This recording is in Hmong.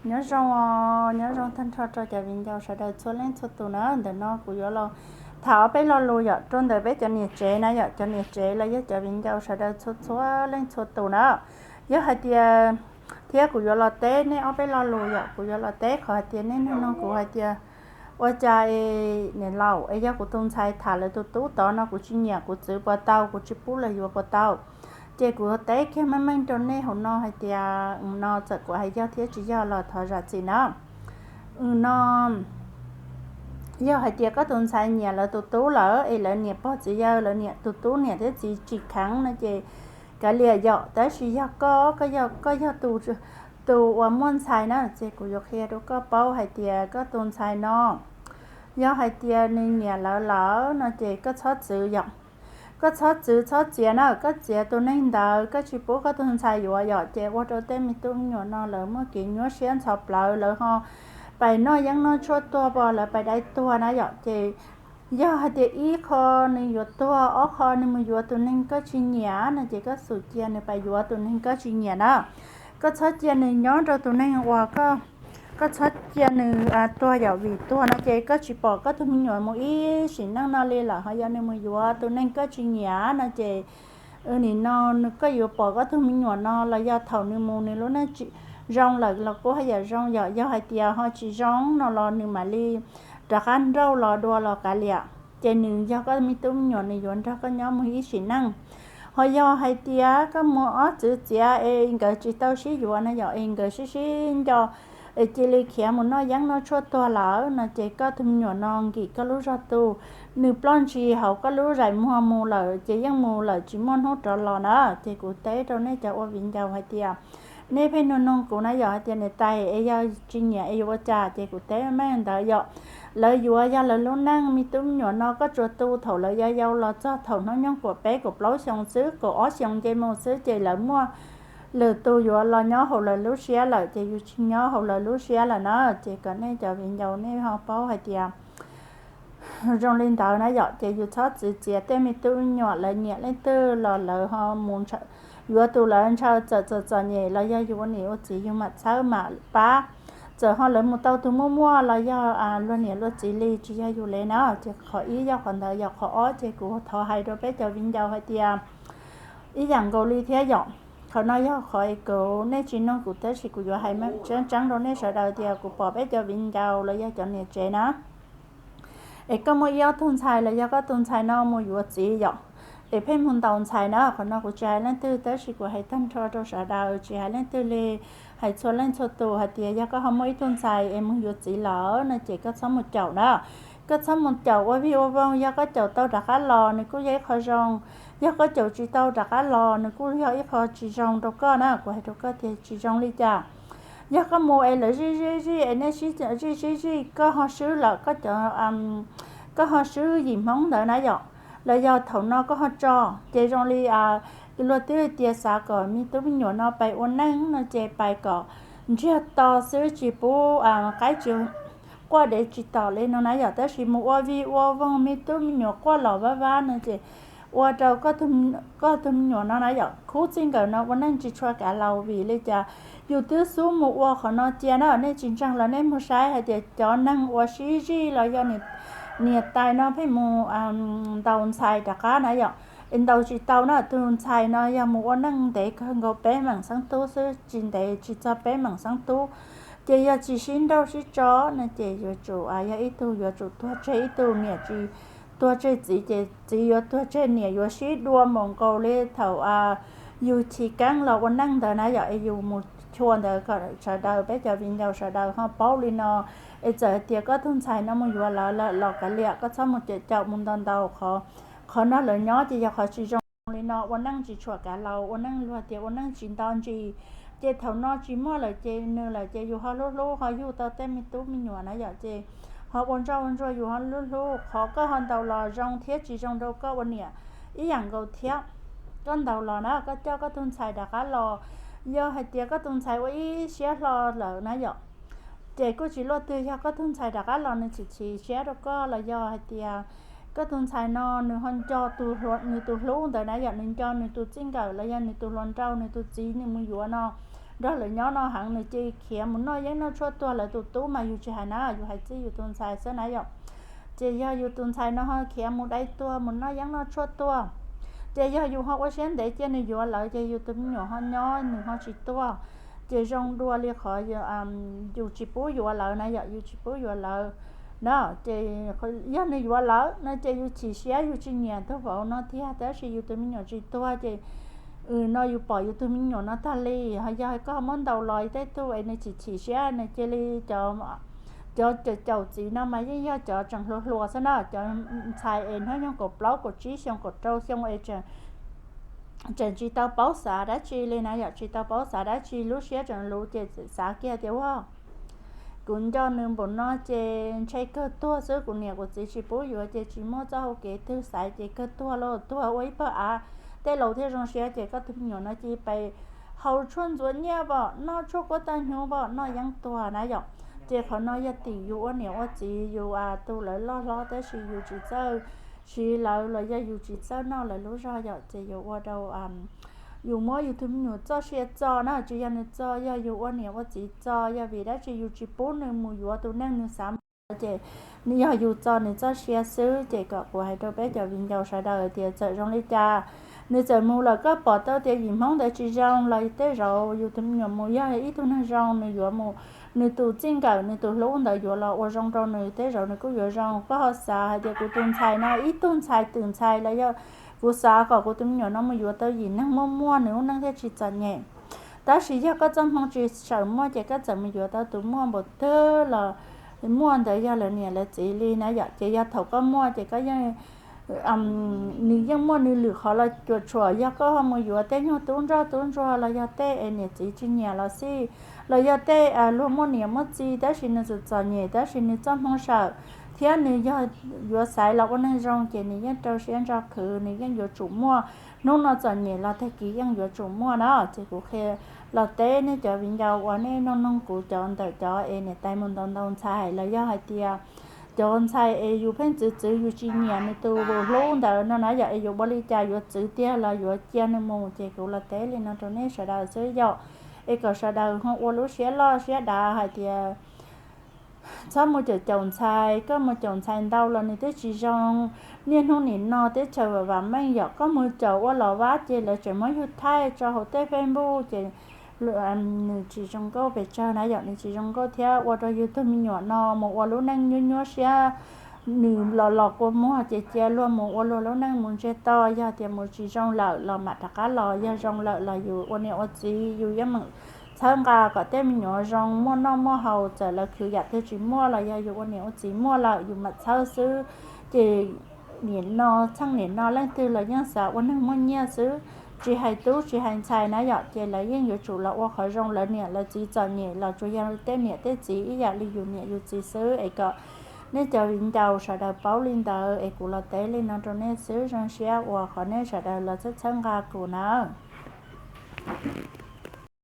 Nyob zoo os, nyob zoo tag nrho rau cov viv ncaus sawv daws txhua leej txhua tus na. Ntawm no kuv yuav los tham ob peb lo lus yom, rau ntawm peb cov niam tsev na yom, cov niam tsev los yog cov viv ncaus sawv daws txhua txhua leej txhua tus na. Yog hais tias, thiab kuv yuav los teb nej ob peb lo lus yom, kuv yuav los teb qhov hais tias nej nug nug kuv hais tias ua cas es niam laus es yog kuv tus ntxhais tham lawv tus tub tod no kuv tsis nyiam kuv txwv puas tau, kuv tsis pub lawv yuav puas tau. Ces kuv teb kiag meej meej rau nej hauv no hais tias no txawm kuv hais yog thiab tsis yog los thov zam txim na. No yog hais tias koj tus ntxhais nyiam lawv tus tub lawm es lawv niam pog txiv yawg, lawv niam tus tub niam thiab txiv tsis kheev no ces kav liam yom. Tab sis yog koj, koj yog, koj yog tus, tus uas muaj ntxhais na ces kuv yuav qhia rau koj paub hais tias koj tus ntxhais no yog hais tias nws nyiam lawv lawm no ces koj txhob txwv yom. Koj txhob txwv txhob txiav na, koj txiav tus neeg ntawd koj tsis pub koj tus ntxhais yuav yom, ces ua rau tej me tub me nyuam no lawv muaj kev nyuaj siab ntxhov plawv, lawv ho pais noj yeeb noj tshuaj tuag pom lawv pais dai tuag na yom. Ces yog hais tias ib qho nws yuav tuag, ob qho nws mus yuav tus neeg koj tsis nyiam no ces koj xub cia nws pais yuav tus neeg koj tsis nyiam na. Koj txhob cia nws nyob rau tus neeg uas koj, koj txhob cia nws tuag yom, vim tuag no ces koj tsis pom koj tus me nyuam mus ib sim neej no li lawm, ho yog nws mus yuav tus neeg koj tsis nyiam no ces nim no nws, koj yuav pom koj tus me nyuam no los yog thaum nws mus nws lub neej tsis zoo lawm los kuj haj yam zoo yom. Yog hais tias ho tsis zoo no los nws mam li rov qab nrauj los dua los kav liam, ces nws yog koj me tub me nyuam nws yuav nrog koj nyob mus ib sim neej. Ho yog hais tias koj mus ob txwv txiav es nkawd tsis tau sib yuav na yom, es nkawd sib sib nco es cia li khiav mus noj yeeb noj tshuaj tuag lawm no ces koj tus me nyuam no nkim koj lub zog tu, nws ploj ntshis hauv koj lub zais muag mus lawm ces yeej mus lawm tsis muaj hnub rov los na. Ces kuv teb rau nej cov ua viv ncaus hais tias nej pheej nug nug kuv na yom, hais tias niam tais es yog tsis nyiam es yuav ua cas, ces kuv teb meej ntawd yom. Lawv yuav yog lawv lub neej, me tub me nyuam no koj tsuas tu thaum lawv yau yau los txog thaum hnub nyoog kaum peb kaum plaub xyoo xwb, kaum ob xyoo nce mus xwb ces lawv muaj lwm tus yuav los nyob hauv lawv lub siab lawm, ces yus tsis nyob hauv lawv lub siab lawm na. Ces kom nej cov viv ncaus nej ho paub hais tias zoo li ntawd na yom. Ces yus txhob txwv txiav tej me tub me nyuam, lawv nyiam leej twg los lawv ho mus yuav tus lawv ntshaw txawm txom txom nyem los yog yus ua niam ua txiv yus mam txhawb mam pab. Txawm ho lawv mus tau tus muaj muaj los yog luag niam luag txiv li tsis yog yus li na. Ces qhov ib yog qhov ntawd yom. Qhov ob ces kuv thov hais rau peb cov viv ncaus hais tias ib yam nkaus li thiab yom. Qhov no yog qhov es kuv, nej tsis nug kuv tab sis kuv yuav hais tseeb tseeb rau nej sawv daws tias kuv pom peb cov viv ncaus los yog cov niam tsev na, es koj muaj ib ob tug ntxhais los yog koj tus ntxhais no mus yuav txiv yom, es pheej mus ntaus ntxhais na. Qhov no kuv tsis hais leej twg tab sis kuv hais tag nrho rau sawv daws, tsis hais leej twg li, hais txhua leej txhua tus hais tias yog koj ho muaj ib tug ntxhais es mus yuav txiv lawm no ces koj txhob mus caum na. Koj txhob mus caum ua vij ua voog, yog koj caum tau rov qab los nws kuj yog ib qho zoo, yog koj caum tsis tau rov qab los nws kuj yog ib qho tsis zoo rau koj na. Kuv hais rau koj tias tsis zoo li cas. Yog koj mus es lawv zij zij zij es nej sib zij sib zij koj ho swb lawm, koj cov, koj ho swb yim hmoob ntawd na yom, los yog thaum no koj ho tso, ces zoo li luag twb tias xav kom me tub me nyuam no pais ua neej no ces pais kom ntsiag to xwb tsis pub qaib tsis, quaj dev tsis tom li no na yom. Tab sis mus ua vij ua voog me tub me nyuam quaj los vab vab no ces ua rau koj tus me nyuam no na yom, khub txij nkawm no ua neej tsis tshua kav laus. Vim li cas yus twb xub mus ua qhov no cia na, nej tsis ntseeg los nej mus saib hais tias cov neeg uas sib zij los yog niam tais no pheej mus ntaus ntxhais rov qab na yom, es ntaus tsis tau na. Tus ntxhais no yog mus ua neej ntev kawg nkaus peb meem xeeb tub xwb, tsis ntev tsis txog peb meem xeeb tub, ces yog tsis sib nrauj sib tso no ces yuav tsum yog ib tug yuav tsum tuag tseg ib tug, niam tsis tuag tseg txiv ces txiv yuav tuag tseg niam, yuav sib dua npaum nkaus li thaum yus chiv keeb los ua neej ntawd na yom. Es yus mus chua ntawd kom sawv daws peb cov viv ncaus sawv daws ho paub li no. Es txawm hais tias koj tus ntxhais no mus yuav lawv lawm los kav liam, koj txhob mus caum caum mus ntaus ntaus. Qhov no lawv nyob ces yog qhov tsis zoo li no, ua neej tsis tshuam kav laus, ua neej luag tias ua neej tsis nto ntsis. Ces thaum no tsis muaj lawm ces nws lawm ces yus ho hlub hlub ho yug tau tej me tub me nyuam na yom, ces ho ua ntsoj ua ntsuag yus ho hlub hlub. Qhov koj ho ntaus los zoo thiab tsis zoo rau koj ua niam ib yam nkaus thiab. Koj ntaus los na koj coj koj tus ntxhais rov qab los, yog hais tias koj tus ntxhais ua ib siab hlo lawm na yom, ces kuj tsis luaj twg, yog koj tus ntxhais rov qab los nws chim chim siab rau koj los yog hais tias koj tus ntxhais no nws ho nco nws tus hlub ntawd na yom, nws nco nws tus txij nkawm los yog nws tus hluas nraug nws tus txiv nws mus yuav no, nrog lawv nyob no heev, nws cia li khiav mus noj yeeb noj tshuaj tuag. Lawv tus tub mas yus tsis hais na, yus hais txij yus tus ntxhais xwb na yom. Ces yog yus tus ntxhais no ho khiav mus dai tuag mus noj yeeb noj tshuaj tuag. Ces yog yus ho ua siab ntev cia nws yuav lawv ces yus tus me nyuam ho nyob nws ho tsis tuag. Ces zoo dua li qhov yus tsis pub yuav lawv na yom, yus tsis pub yuav lawv na. Ces yog nws yuav lawv no ces yus chim siab yus tsis nyiam tug vauv no tiag, tab sis yus tus me nyuam tsis tuag ces no yus pom yus tus me nyuam no tag li. Ho yog koj muab ntaus los tej tug es nws chim chim siab no cia li cov, cov caum txiv no mas yeej yog cov tseem hluas hluas xwb na, cov ntxhais es hnub nyoog kaum plaub kaum tsib xyoo kaum rau xyoo es tseem tsis tau paub xav dab tsi li na yom, tsis tau paub xav dab tsi, lub siab tseem luv ces xav kiag tias ua kuv nco nws npaum no ces ntshe kawg tuag xwb, kuv niam kuv txiv tsis pub yuav ces tsis muaj txoj hau kev twg xaiv ces kawg tuag los tuag ua ib pawg av, tej laus thiaj zoo siab. Ces koj tus me nyuam no cia li pais haus tshuaj ntxuav nyiaj pom, noj tshuaj kuab tag hnyuv pom, noj yeeb tuag na yom. Ces qhov no yog tim yus ua niam ua txiv, yus tus lawv loj hlob tab sis yus tsis txawj siv lawv los yog yus tsis txawj noj lawv lub zog yom, ces yus ua rau yus muab yus tus me nyuam txoj sia txo na, tsis yog nws txo, yog yus ua niam ua txiv txo. Yog vim dab tsi yus tsis pub nws mus yuav tus neeg nws xav mus yuav ces yog yus txo nws txoj sia xwb. Ces kom kuv hais rau peb cov viv ncaus sawv daws tias txawm zoo li cas nws txawm mus lawm, koj pom tau tias yim Hmoob ntawd tsis zoo los tej zaum yus tus me nyuam mus yog ib tug neeg zoo, nws yuav mus, nws tus txij nkawm nws tus hlub ntawd yuav los ua zoo rau nws, tej zaum nws kuj yuav zoo. Koj ho xav hais tias kuv tus ntxhais no ib tug ntxhais twm ntxhais los yog kuv xav kom kuv tus me nyuam no mus yuav tau yim neeg muaj muaj nws lub neej thiaj tsis txom nyem. Tab sis yog koj txoj hmoo tsis sawm muaj ces koj txawm mus yuav tau tus muaj npaum twg los muaj ntawd yog lawv niam lawv txiv li na yom. Ces yog thaum koj muaj ces koj yeej, nws yeej muaj nws lwm qhov los cuam tshuam. Yog koj ho mus yuav tej nyuag tub ntsoj tub ntsuag los yog tej es niam txiv tsis nyiam los xij, los yog tej luag muaj niam muaj txiv tab sis nws txom txom nyem tab sis nws txoj hmoo sawm thiab nws yog yuav xaiv los ua neeg zoo ces nws yeej rau siab ntso khwv, nws yeej yuav tsum muaj. Hnub no txom nyem los tag kis yeej yuav tsum muaj na. Ces kuv qhia los teb nej cov viv ncaus uas nej noog noog kuv cov ntawm cov es niam tais mus ntaus ntaus ntxhais los yog hais tias cov ntxhais es yus pheej txwv txwv yus tsis nyiam nws tus hlub ntawd no na yom, es yuav ua li cas yuav txwv tiag los yuav cia nws mus, ces kuv los teb li no rau nej sawv daws xwb yom. Es kom sawv daws ho ua lub siab loj siab dav hais tias txhob mus caum caum ntxhais, koj mus caum ntxhais ntau los nws twb tsis zoo. Niaj hnub nim no teb chaws vam vam meej yom, koj mus caum ua los vab ces lawv tseem muab yus thaij tso hauv tej Facebook ces nws tsis zoo nkauj pes tsawg na yom, nws tsis zoo nkauj thiab ua rau yus tus me nyuam no mus ua lub neej nyuaj nyuaj siab, nws los los kua muag ces cia luag mus ua luag lub neej mus ntsiag to. Yog tias mus tsis zoo lawm los mam rov qab los, yog zoo lawm los yus ua niam ua txiv yus yeej meem txhawb nqa kom tej me nyuam zoo muaj noj muaj haus, txawm lawv khwv yam twg tsis muaj los yog yus ua niam ua txiv muaj lawm yus mam txhawb xwb. Ces nim no txheej nim no leej twg los yeej xav ua neeg muaj nyiaj xwb, tsis hais tub tsis hais ntxhais na yom, ces lawv yeej yuav tsum los ua qhov zoo. Lawv niam lawv txiv txom nyem los tsuas yog tej niam tej txiv ib yam li yus niam yus txiv xwb. Es kom nej cov viv ncaus sawv daws paub li ntawd, es kuv los teb li no rau nej xwb, zoo siab uas qhov nej sawv daws los txhawb txhawb nqa kuv na.